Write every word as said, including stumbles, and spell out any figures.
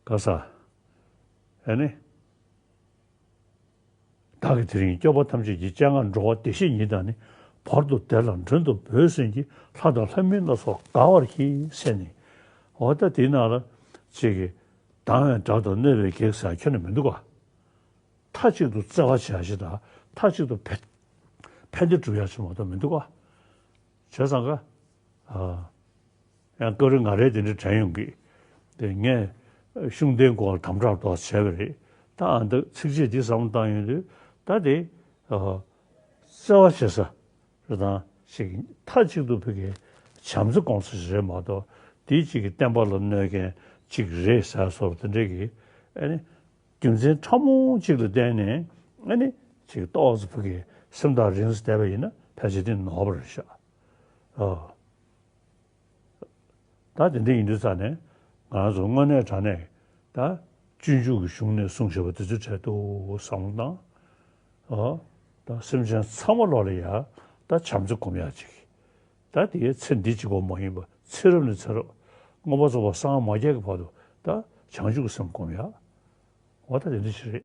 ག་ས། ཨེ་ནི། བདག་གིས་དེ་རིང་སྐྱོབ་པ་ཐམས་ཅད་ཀྱི། སྤྱན་སྔར་འགྲོ་བ་བདེ་གཤེགས་ཉིད་དང་ནི། བར་དུ་བདེ་ལ་མགྲོན་དུ་བོས་ཟིན་གྱིས། ལྷ་དང་ལྷ་མིན་སྣ་ཚོགས་དགའ་བར་གྱིས་ཟེར་ནས། འོ་ད་དེའི་ནང་ལ་ཅིག་གིས་སྡང་བའི་དགྲ་དང་གནོད་པའི་བགེགས་ཟེར་ཁྱོན་ནས་མི་འདུག་ག་མཐའ་གཅིག་ཏུ་བརྩེ་བ་བྱ་ཞིག་དང་མཐའ་གཅིག་ཏུ་ཕན་ཕན་བདེ་སྒྲུབ་ཡ་ཞིག་མ་གཏོགས་མི་འདུག་ག་བྱས་ཙང་ཀ་ཨ། ཡང་སྐབས་རེ་ང་རའི་དེ་འདྲ་དྲན་ཡོང་གི། དེ་ངས་ཤུགས་ལྡན་སྐོར་དམ་དྲག་ཏོག་བྱས་པ་རེད། ད་ཨ་འདི་ཚིགས་བཅད་འདི་བསམ་བློ་བཏང་ཡོང་དུས་ད་དེ་ཨ། བརྩེ་བ་བྱེད་ས་རེད། དང་ཞིག་མཐའ་གཅིག་ཏུ་ཕ་གི་བྱམས་བརྩེ་སྐོང་ས་ཞིག་རེད་མ་གཏོགས། དེའི་གཅིག་གི་བསྟན་པ་ལ་གནོད་མཁན་གཅིག་རེད་ཟེར་སོགས་དེ་འདྲ་གི་ཨ་ནི་རྒྱུ་མཚན་ཕྲ་མོ་གཅིག་ལ་བརྟེན་ནས་ཨ་ནི་ཅིག་ཏོག་ཙམ་ཕ་གི་སེམས་ཐག་རིང་ས་བསྡད་པ་ཡིན་ན་ཕལ་ཆེར་དེ་ནོར་བ་རེད་ཤག་ཨ། ད་དེ་འདྲ་ཡིན་དུས་ཙང་ནས་ང་རང་ཚོ་དངོས་གནས་དྲང་གནས་ད་སྤྱོད་འཇུག་གི་གཞུང་ནས་གསུངས་བཞག་པ་དེ་ཚོའི་གྲས་དུ་བསམ་བློ་བཏང་། ཨོ། ད་སེམས་ཅན་ཚང་མ་ལོག་ལ་ཡ་ད་བྱམས་བརྩེ་སྒོམ་ཡག་ཅིག་ད་དེའི་ཚེ་འདི་གཅིག་པོ་མ་ཡིན་པ་ཚེ་རབས་ནས་ཚེ་རབས་མངོན་པར་རྫོགས་པར་སངས་མ་རྒྱས་ཀྱི་བར་དུ་ད་བྱང་ཆུབ་ཀྱི་སེམས་སྒོམ་ཡག་འོ་ད་དེ་འདྲ་ཞིག་རེད།